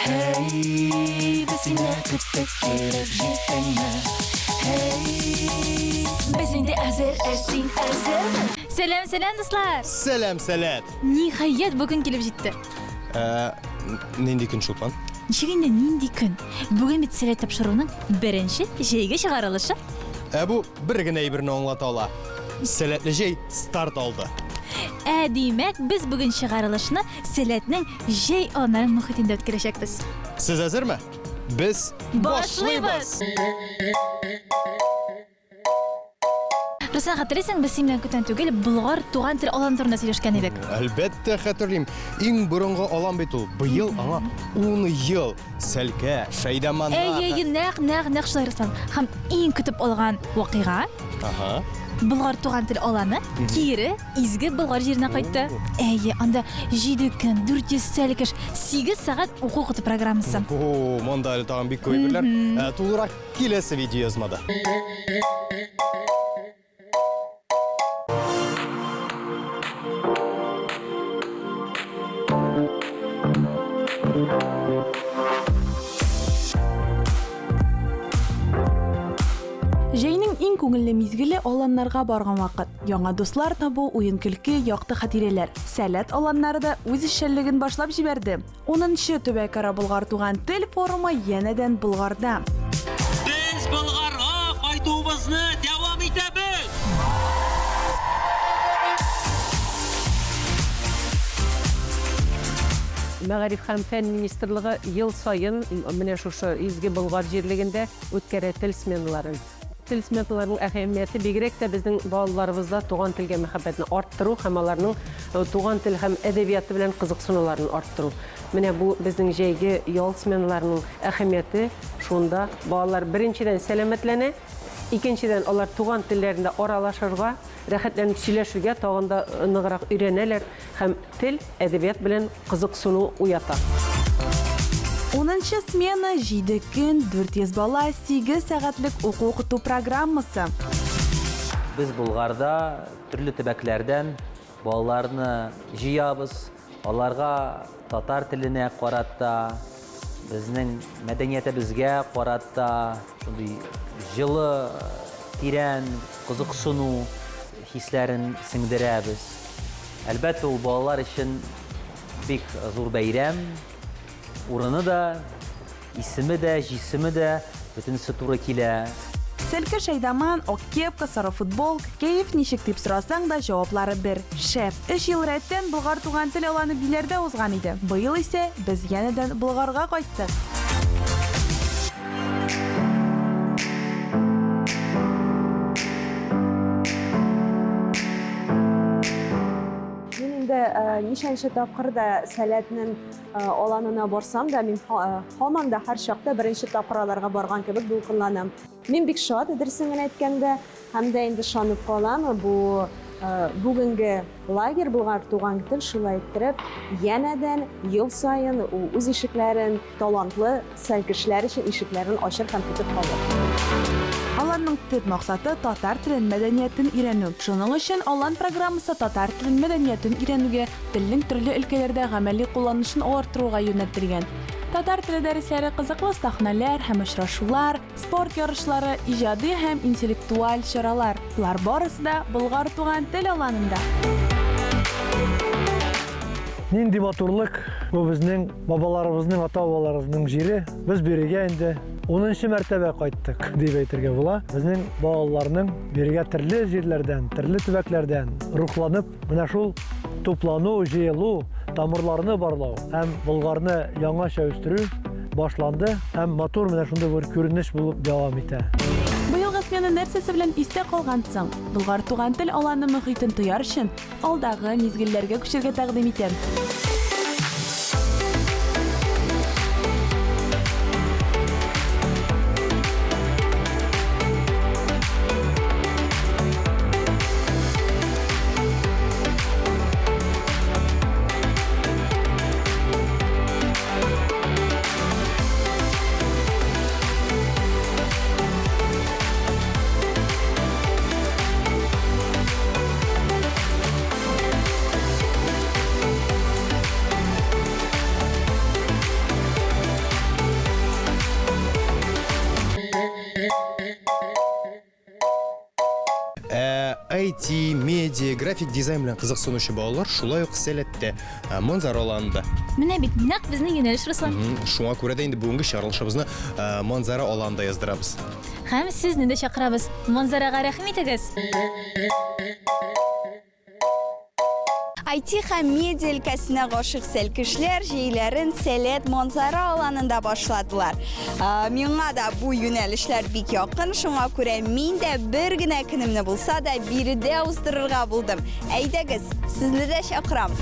Һәй, без сине көттек, килеп җиттеңме? Һәй, без инде әзер, ә син әзерме? Сәлам, сәлам, дуслар! Сәлам, сәләт! Ниһаять, бу көн килеп җитте. Ә, нинди көн, Чулпан? Ничек инде нинди көн? Бүген бит Сәләт тапшыруының беренче җәйге чыгарылышы. Ә бу бер генә әйберне аңлата ала. Сәләтле җәй старт алды. Ә димәк, без бүген чыгарылышны Сәләтнең җәй аланнары мохитендә үткәрәчәкбез. Сез әзерме? Без башлыйбыз! Руслан, хәтерлисең, без синең белән күптән түгел Болгар туган тел аланы турында сөйләшкән идек. Әлбәттә, хәтерлим. Иң борынгы алан бит ул. Быел аңа 10 ел. Сәлкә, Шәйдаманнар. Әйе, әйе, нәкъ, нәкъ, нәкъ шулай, Руслан. Һәм иң көтеп алган вакыйга, Ага. Болгар туган тел аланы кире изге Болгар җиренә кайтты. Әйе, анда 7 көн, 400 сәлкеш, 8 сәгать уку-укыту программасы. О, монда әле тагын бик күп әйберләр. Тулырак киләсе видеоязмада. Җәйнең иң күңелле мизгеле аланнарга барган вакыт. Яңа дуслар табу, уен-көлке, якты хатирәләр. Сәләт аланнары да үз эшчәнлеген башлап җибәрде. Унынчы төбәкара Болгар туган тел форумы янәдән Болгарда. Без Болгарга кайтуыбызны дәвам итәбез! Мәгариф һәм фән министрлыгы ел саен менә шушы Изге Болгар җирлегендә үткәрә тел сменаларын. Тел сменаларының әһәмияте бигрәк тә безнең балаларыбызда туган телгә мәхәббәтне арттыру һәм аларның туган тел һәм әдәбияты белән кызыксынуларын арттыру. Менә бу безнең җәйге ял сменаларының әһәмияте шунда, балалар беренчедән сәламәтләнә, икенчедән алар туган телләрендә аралашырга, рәхәтләнеп сөйләшергә тагын да ныграк өйрәнәләр һәм тел, әдәбият белән кызыксыну уята. Унынчы смена, җиде көн, 400 бала, сигез сәгатьлек уку-укыту программасы. Без Болгарда төрле төбәкләрдән балаларны җыябыз, аларга татар теленә карата, безнең мәдәниятебезгә карата шундый җылы, тирән кызыксыну хисләрен сеңдерәбез. Әлбәттә, ул балалар өчен бик зур бәйрәм. Урыны да, исеме дә, җисеме дә, бөтенесе туры килә. Сәлкеш әйдаман, ак кепка, сары футболка, кәеф ничек дип сорасаң да, җаваплары бер, шәп! Өч ел рәттән Болгар туган тел аланы Биләрдә узган иде. Быел исә без янәдән Болгарга кайттык. Мин инде ничәнче тапкыр да Сәләтнең аланына барсам да, мин һаман да һәр чакта беренче тапкыр аларга барган кебек дулкынланам. Мин бик шат, дөресен генә әйткәндә, һәм дә инде ышанып калам, бу бүгенге лагерь Болгар туган тел шулай иттереп, янәдән ел саен үз ишекләрен талантлы сәлкешләр өчен ишекләрен ачыр һәм көтеп калыр. Аланның төп максаты, татар телен, мәдәниятен өйрәнү. Шуның өчен Алан программасы татар телен, мәдәниятен өйрәнүгә, телнең төрле өлкәләрдә гамәли кулланышын арттыруга юнәлтелгән. Татар теле дәресләре кызыклы остаханәләр һәм очрашулар, Спорт ярышлары, иҗади һәм интеллектуаль чаралар, болар барысы да Болгар туган тел аланында. Нинди матурлык, бу безнең бабаларыбызның, ата-бабаларыбызның җире. Без бирегә инде унынчы мәртәбә кайттык, дип әйтергә була. Безнең балаларның бирегә төрле җирләрдән, төрле төбәкләрдән рухланып, Менә шул туплану, җыелу, тамырларны барлау һәм Болгарны яңача үстерү башланды һәм матур менә шундый бер күренеш булып дәвам итә. Быелгы смена нәрсәсе белән истә калган соң? Болгар туган тел аланы мохитен тояр өчен алдагы мизгелләргә күчәргә тәкъдим итәм. IT, медиа, график дизайн белән кызыксынучы балалар шулай ук Сәләттә, э, Манзара аланында. Менә бит нәкъ безнең юнәлеш, Руслан. Шуңа күрә дә инде бүгенге чыгарылышыбызны э, Манзара аланында яздырабыз. Һәм сезне дә чакырабыз. Манзарага рәхим итегез! IT һәм медиа өлкәсенә гашыйк сәлкешләр җәйләрен Сәләт Манзара аланында башладылар. Миңа да бу юнәлешләр бик якын, шуңа күрә мин дә бер генә көнемне булса да биредә уздырырга булдым. Әйдәгез, сезне дә чакырам.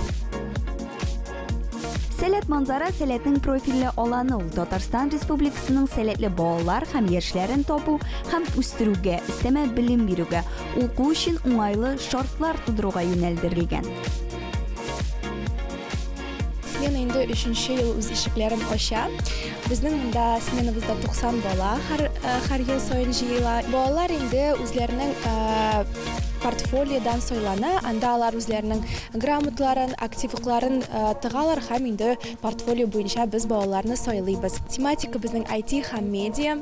Сәләт Манзара сәләтнең профильле аланы ул Татарстан Республикасының сәләтле балалар һәм яшьләрен табу һәм үстерүгә, өстәмә белем бирүгә, уку өчен уңайлы шартлар тудыруга юнәлдерелгән. Смена инде өченче ел үз ишекләрен ача. Безнең монда сменабызда 90 бала һәр, э, һәр ел саен җыела. Балалар инде үзләренең э, портфолиодан сайлана, анда алар үзләренең грамоталарын, активлыкларын э, тыгалар һәм инде портфолио буенча без балаларны сайлыйбыз. Тематика безнең IT һәм медиа.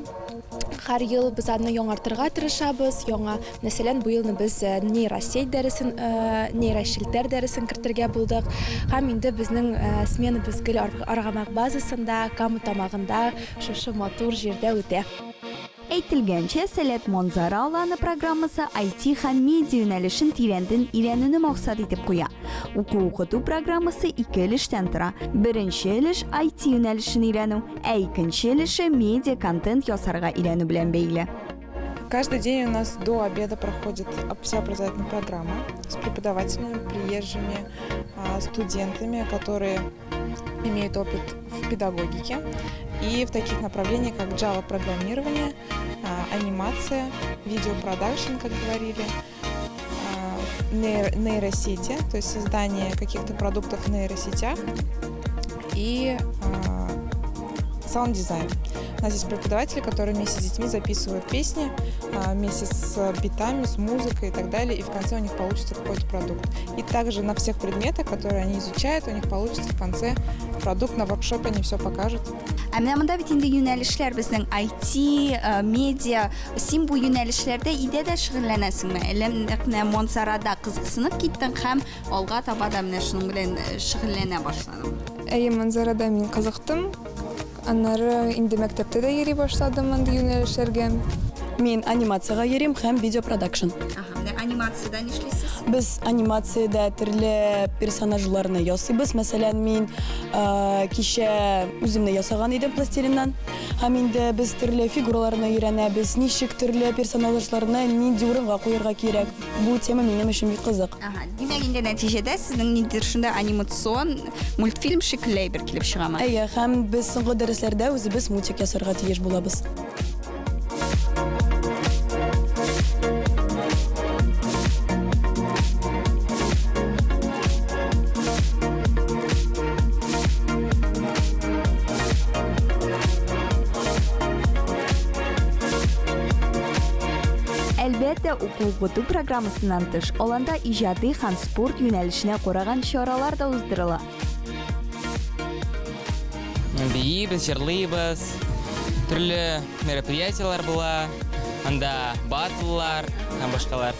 Һәр ел без аны яңартырга тырышабыз. Яңа, мәсәлән, бу елны без э, нейросеть дәресен, э, нейрочелтәр дәресен кертергә булдык. Һәм инде безнең э, сменабыз гел Аргамак базасында, Кама тамагында, шушы матур җирдә үтә. Әйтелгәнчә, Сәләт Манзара аланы программасы IT һәм медиа юнәлешен тирәнтен өйрәнүне максат итеп куя. Уку-укыту программасы ике өлештән тора. Беренче өлеш IT юнәлешен өйрәнү, ә икенче өлеше медиа-контент ясарга өйрәнү белән бәйле. Каждый день у нас до обеда проходит вся образовательная программа с преподавателями, приезжими, студентами, которые имеют опыт в педагогике и в таких направлениях, как Java-программирование, анимация, видеопродакшн, как говорили, нейросети, то есть создание каких-то продуктов в нейросетях и саунд-дизайн. У нас есть преподаватели, которые вместе с детьми записывают песни, вместе с битами, с музыкой и так далее, и в конце у них получится какой-то продукт. И также на всех предметах, которые они изучают, у них получится в конце продукт, на воркшопе они все покажут. Ә менә монда бит инде юнәлешләр безнең IT, э, медиа. Син бу юнәлешләрдә өйдә дә шөгыльләнәсеңме? Әллә нәкъ менә Монсарада кызыксынып киттең һәм алга таба да менә шуның белән э, шөгыльләнә башладың? Әйе, Манзарада мин кызыктым. Аннары инде мәктәптә дә йөри башладым мондый юнәлешләргә. Мин анимациягә йөрим һәм видеопродакшн. Ага, менә анимациядә нишлисез? Без анимациядә төрле персонажларны ясыйбыз. Мәсәлән, мин э, кичә үземне ясаган идем пластилиннан. Һәм инде без төрле фигураларны өйрәнәбез, ничек төрле персонажларны нинди урынга куярга кирәк. Бу тема минем өчен бик кызык. Ага, димәк инде нәтиҗәдә сезнең ниндидер шунда анимацион мультфильм шикелле әйбер килеп чыгамы? Әйе, һәм без соңгы дәресләрдә үзебез мультик ясарга тиеш булабыз. Әлбәттә, уку-укыту программасыннан тыш, аланда иҗади һәм спорт юнәлешенә караган чаралар да уздырыла. Биибез, җырлыйбыз, төрле мероприятиеләр була, анда батллар һәм башкалар.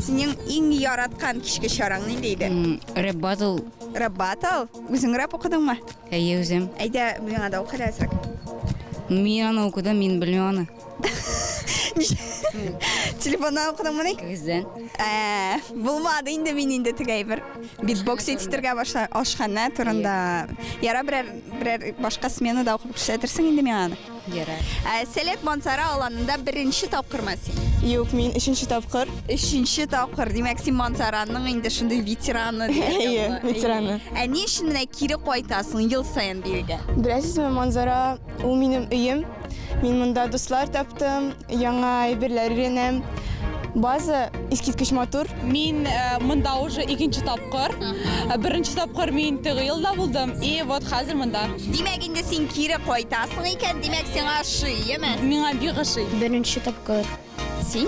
Синең иң яраткан кичке чараң нинди иде? Рэп батл. Рэп батл? Үзең рэп укыдыңмы? Әйе, үзем. Әйдә, миңа да укы әзрәк. Мин аны укыдым, мин белмим аны. Телефоннан укыдыңмыни? Күздән. Ә, булмады инде мин инде теге әйбер. Битбокс итергә башла ашханә турында. Яра берәр берәр башка сменада укып күрсәтерсең инде миңа аны. Ярар. Ә, Сәләт Мансара аланында беренче тапкырмы син? Юк, мин өченче тапкыр. Өченче тапкыр. Димәк, син Мансараның инде шундый ветераны дияргә Әйе, була. ветераны. Ә ни өчен менә кире кайтасың ел саен бирегә? Беләсезме, Манзара ул минем өем. Мин монда дуслар таптым, яңа әйберләр өйрәнәм. База искиткеч матур. Мин э, монда уже икенче тапкыр. Э, беренче тапкыр мин теге елда булдым и вот хәзер монда. Димәк, инде син кире кайтасың икән, димәк, сиңа ошый, яме? Миңа бик ошый. Беренче тапкыр. син?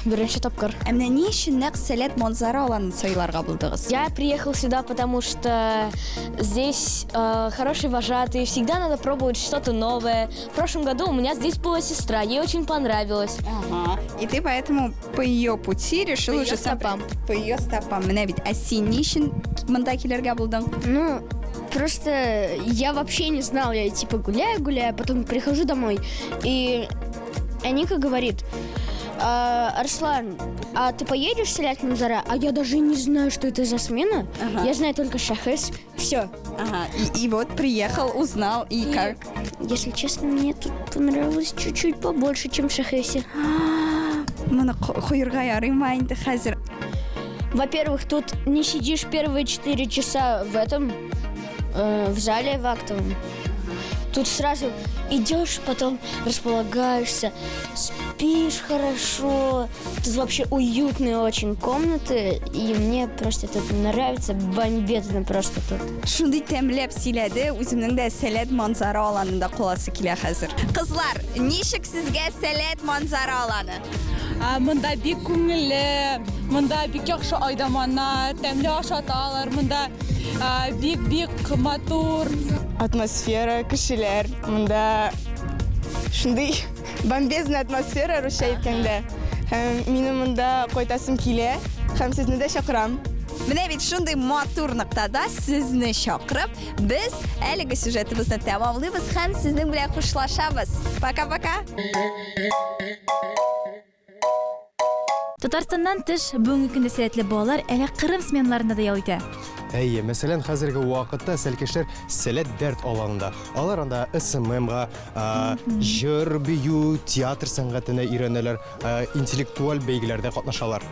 Беренче тапкыр. Ә менә ни өчен нәкъ Сәләт Манзара аланын сайларга булдыгыз? Я приехал сюда, потому что здесь э, хорошие вожатые, всегда надо пробовать что-то новое. В прошлом году у меня здесь была сестра, ей очень понравилось. Ага. И ты поэтому по ее пути решил По уже ее сам стопам. По ее стопам. Менә бит. Ә син ни өчен монда килергә булдың? Ну, просто я вообще не знал, я типа гуляю, гуляю, потом прихожу домой, и Аника говорит, «А, Арслан, а ты поедешь стрелять Манзара? А я даже не знаю, что это за смена. Ага. Я знаю только Шахес. Все. Ага. И, и вот приехал, узнал, и, как? Если честно, мне тут понравилось чуть-чуть побольше, чем в Шахесе. Моны куерга ярыймы инде хәзер? Во-первых, тут не сидишь первые 4 часа в этом, э, в зале в актовом. Тут сразу идешь, потом располагаешься, спишь хорошо. Тут вообще уютные очень комнаты, и мне просто тут нравится, бомбезно просто тут. Шундый тәмләп сөйләде, үземнең дә Сәләт Манзара аланында каласы килә хәзер. Кызлар, ничек сезгә Сәләт Манзара аланы? Ә, Монда бик күңелле, монда бик яхшы айдаманнар, тәмле ашаталар, монда бик-бик матур. Атмосфера, кешеләр, монда шундый бомбезная атмосфера, русча әйткәндә. Һәм минем монда кайтасым килә һәм сезне дә чакырам. Менә бит шундый матур ноктада сезне чакырып, без әлеге сюжетыбызны тәмамлыйбыз һәм сезнең белән хушлашабыз. Пока-пока! Татарстаннан тыш, бүгенге көндә сәләтле балалар әле Кырым сменаларында да ял итә. Әйе, мәсәлән, хәзерге вакытта сәлкешләр Сәләт дәрт аланында. Алар анда СММга, җыр, бию, театр сәнгатенә өйрәнәләр, интеллектуаль бәйгеләрдә катнашалар.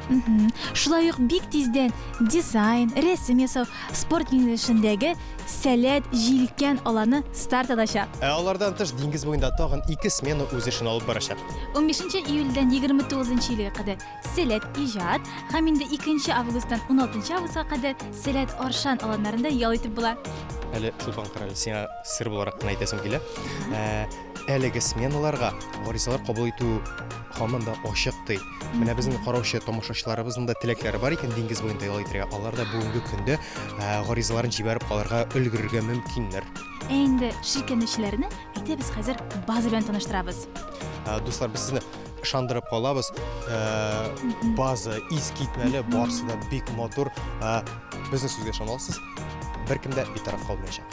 Шулай ук бик тиздән дизайн, рәсем ясау, спорт юнәлешендәге Сәләт җилкән аланы старт алачак. Ә алардан тыш диңгез буенда тагын ике смена үз эшен алып барачак. 15 июльдән 29 июльгә кадәр Сәләт иҗат һәм инде 2 августтан 16 августка кадәр Сәләт Аршан аланнарында ял итеп була. Әле Чулпан карале, сиңа сер буларак кына әйтәсем килә. Ә, әлеге сменаларга гаризалар кабул итү һаман да ачык ди. Менә безнең караучы тамашачыларыбызның да теләкләре бар икән диңгез буенда ял итәргә. Алар да бүгенге көндә ә, гаризаларын җибәреп калырга өлгерергә мөмкиннәр. Ә инде шикләнүчеләрне әйдә без хәзер база белән таныштырабыз. Ә, дуслар, без сезне ышандырып калабыз. Ә, база искитмәле, барысы да бик матур. Ә, безнең сүзгә ышана аласыз. Беркем дә битараф калмаячак.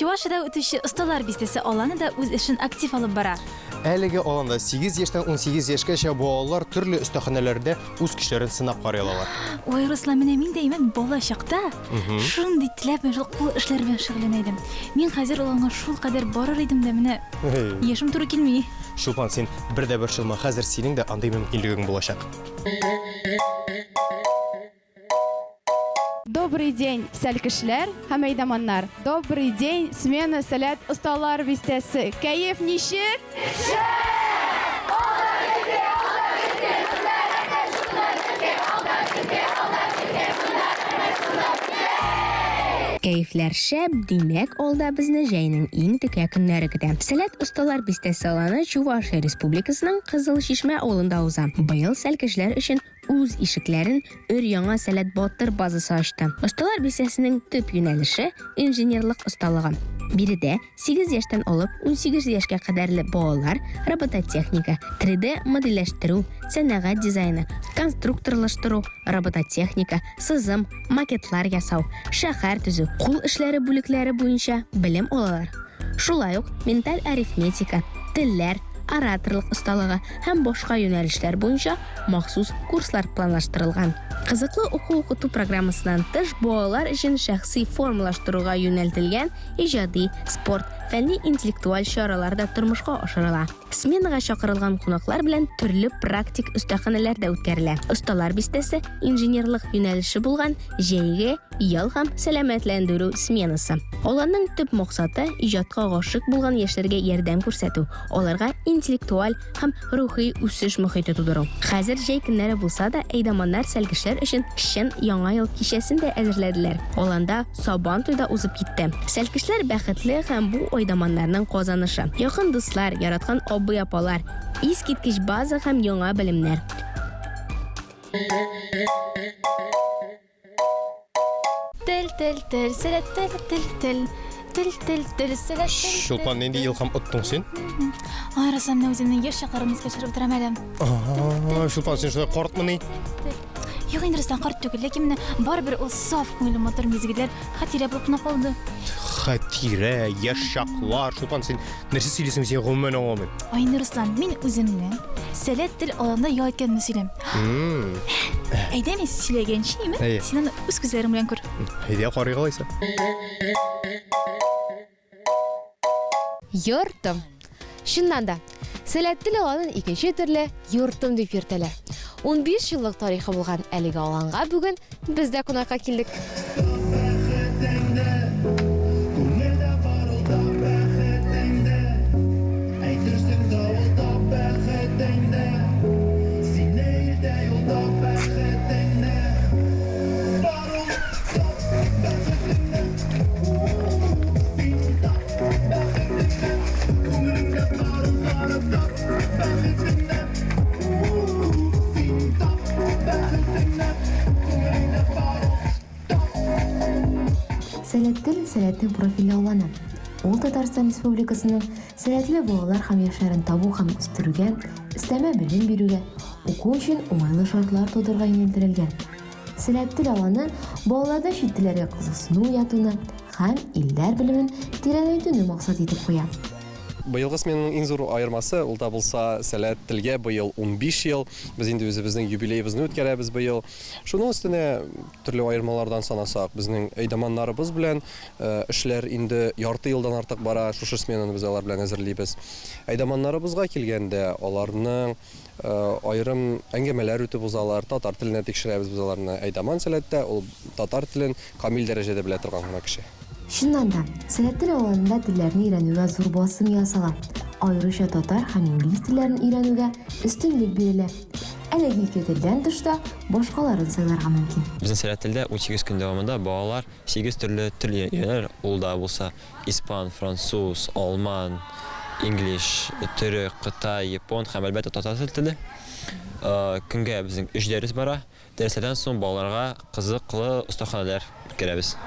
Чувашиядә үтүче Осталар бистәсе аланы да үз эшен актив алып бара. Әлеге аланда 8 яшьтән 18 яшькәчә балалар төрле остаханәләрдә үз көчләрен сынап карый алалар. Ой, Руслан, менә мин дә имән бала чакта шундый теләп менә шул кул эшләре белән шөгыльләнә идем. Мин хәзер ул аланга шулкадәр барыр идем дә, менә яшем туры килми. Чулпан, син бер дә борчылма, хәзер синең дә андый мөмкинлегең булачак. Добрый день, сәлкешләр һәм әйдаманнар. Добрый день, смена Сәләт осталар бистәсе. Кәеф ничек? Кәефләр шәп, димәк, алда безне җәйнең иң текә көннәре көтә. Сәләт осталар бистәсе аланы Чувашия Республикасының Кызыл Чишмә авылында уза. Быел сәлкешләр өчен үз ишекләрен өр-яңа Сәләт Батыр базасы ачты. Осталар бистәсенең төп юнәлеше, инженерлык осталыгы. Биредә 8 яшьтән алып 18 яшькә кадәрле балалар робототехника, 3D модельләштерү, сәнәгать дизайны, конструкторлаштыру, робототехника, сызым, макетлар ясау, шәһәр төзү, кул эшләре бүлекләре буенча белем алалар. Шулай ук менталь арифметика, телләр, ораторлык осталыгы һәм башка юнәлешләр буенча махсус курслар планлаштырылган. Кызыклы уку-укыту программасыннан тыш, балалар өчен шәхси формалаштыруга юнәлтелгән иҗади, спорт, фәнни-интеллектуаль чаралар да тормышка ашырыла. Сменага чакырылган кунаклар белән төрле практик остаханәләр дә үткәрелә. Осталар бистәсе инженерлык юнәлеше булган җәйге ял һәм сәламәтләндерү сменасы. Аларның төп максаты иҗатка гашыйк булган яшьләргә ярдәм күрсәтү, аларга интеллектуаль һәм рухи үсеш мохите тудыру. Хәзер җәй көннәре булса да, әйдаманнар сәлкешләр өчен чын Яңа ел кичәсен дә әзерләделәр. Аланда Сабан туй да узып китте. Сәлкешләр бәхетле һәм бу әйдаманнарның казанышы. Якын дуслар, яраткан абый-апалар, искиткеч база һәм яңа белемнәр. Тел, тел, тел, сәләт, тел, тел, тел. Тел, тел, тел, сәләт, тел, тел. Чулпан, нинди илһам оттың син? Ай, Руслан, менә үземнең яшь чакларымны искә төшереп утырам әле. Ага, Чулпан, син шулай картмыни? Юк инде, Руслан, карт түгел, ләкин менә барыбер ул саф күңелле матур мизгелләр хатирә булып кына калды. Хатирә, яшь чаклар. Чулпан, син нәрсә сөйлисең, син гомумән аңламыйм. Ай, инде, Руслан, мин үземнең Сәләт тел аланда ял иткәнемне сөйлим. Әйдә, мин сөйләгәнче, име? Әйе. Син аны үз күзләрең белән күр. Әйдә, карыйк алайса. Йортым. Чыннан да, Сәләт тел аланын икенче төрле йортым дип йөртәләр. 15 еллык тарихы булган әлеге аланга бүген без дә кунакка килдек. Сәләт тел сәләтнең профильле аланы. Ул Татарстан Республикасының сәләтле балалар һәм яшьләрен табу һәм үстерүгә, өстәмә белем бирүгә, уку өчен уңайлы шартлар тудырырга юнәлдерелгән. Сәләт тел аланы балаларда чит телләргә кызыксыну уятуны һәм илләр белемен тирәнәйтүне максат итеп куя. Быелгы сменаның иң зур аермасы, ул да булса, Сәләт телгә быел 15 ел. Без инде үзебезнең юбилеебызны үткәрәбез быел. Шуның өстенә, төрле аермалардан санасак, безнең әйдаманнарыбыз белән эшләр инде ярты елдан артык бара, шушы сменаны без алар белән әзерлибез. Әйдаманнарыбызга килгәндә, аларның аерым әңгәмәләр үтеп узалар, татар теленә тикшерәбез без аларны. Әйдаман Сәләттә ул татар телен камил дәрәҗәдә белә торган гына кеше. Чыннан да, сәләт тел аланында телләрне өйрәнүгә зур басым ясала. Аеруча татар һәм инглиз телләрен өйрәнүгә өстенлек бирелә. Әлеге ике телдән тыш та башкаларын сайларга мөмкин. Безнең сәләт телдә 18 көн дәвамында балалар сигез төрле тел өйрәнәләр, ул да булса испан, француз, алман, инглиш, төрек, кытай, япон һәм, әлбәттә, татар теле. Көнгә безнең өч дәрес бара. Дәресләрдән соң балаларга кызыклы остаханәләр үткәрәбез.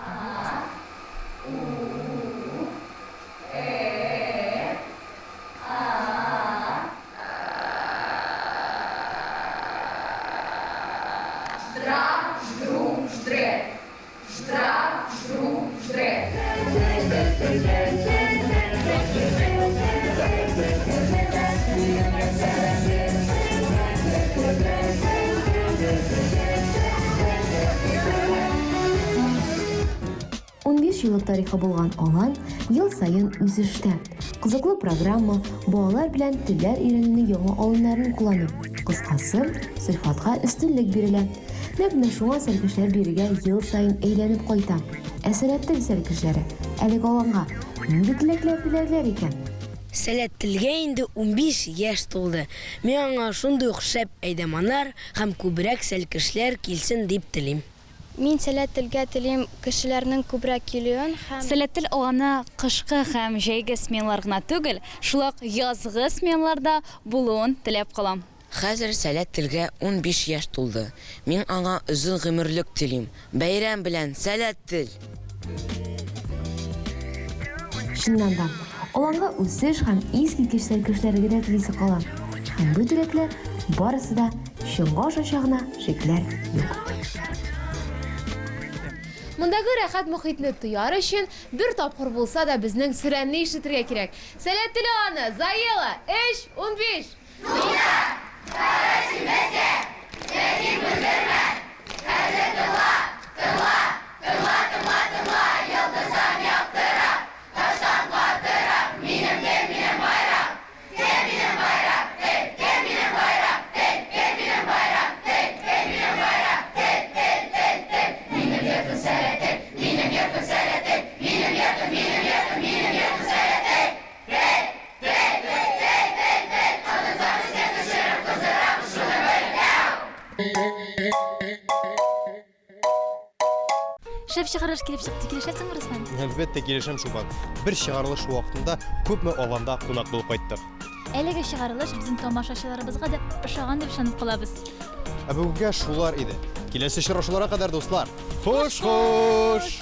15 еллык тарихы булган алан ел саен үсештә. Кызыклы программа, балалар белән телләр өйрәнүнең яңа алымнарын куллану. Кыскасы, сыйфатка өстенлек бирелә. Нәкъ менә шуңа сәлкешләр бирегә ел саен әйләнеп кайта. Ә Сәләт тел сәлкешләре әлеге аланга нинди теләкләр теләрләр икән? Сәләт телгә инде 15 яшь тулды. Мин аңа шундый ук шәп әйдаманнар һәм күбрәк сәлкешләр килсен дип телим. Мин Сәләт телгә телим кешеләрнең күбрәк килүен һәм. Сәләт тел аланы кышкы һәм җәйге сменалар гына түгел, шулай ук язгы сменаларда булуын теләп калам. Хәзер Сәләт телгә 15 яшь тулды. Мин аңа озын гомерлек телим. Бәйрәм белән, Сәләт тел! Чыннан да, аланга үсеш һәм искиткеч сәлкешләр генә телисе кала. Һәм бу теләкләр барысы да чынга ашачагына шикләр юк. Мондагы рәхәт мохитне тояр өчен бер тапкыр булса да безнең сөрәнне ишетергә кирәк. Сәләт теле аны, Заела, 3, 15! Тукта! Кара син безгә! Ләкин бүлдермә! Хәзер тыңла! Тыңла! Тыңла, тыңла, тыңла! Йолдыздан яктырак, Таштан катырак! Минем тел, минем байрак! Тел, минем байрак! Тел, тел, минем байрак! Тел, тел, минем байрак! Тел, тел, минем байрак! Тел, тел, тел, тел! Минем йортым сәләтем! Минем йортым сәләтем! Минем йортым, минем йортым, минем йортым сәләтем! Тел, тел, тел, тел, тел! Кадынсам искә төшереп, кыздырам шуны бел! Шәп чыгарылыш килеп чыкты. Килешәсеңме, Руслан? Әлбәттә, килешәм, Чулпан. Бер чыгарылыш вакытында күпме аланда кунак булып кайттык. Әлеге чыгарылыш безнең тамашачыларыбызга да ошаган дип ышанып калабыз. Ә бүгенгә шулар иде. Киләсе очрашуларга кадәр, дуслар. Хуш, хуш!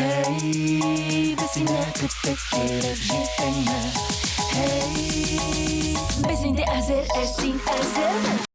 Һей, без сине көттек, килеп җиттеңме? Һей, без инде әзер, ә син әзерме?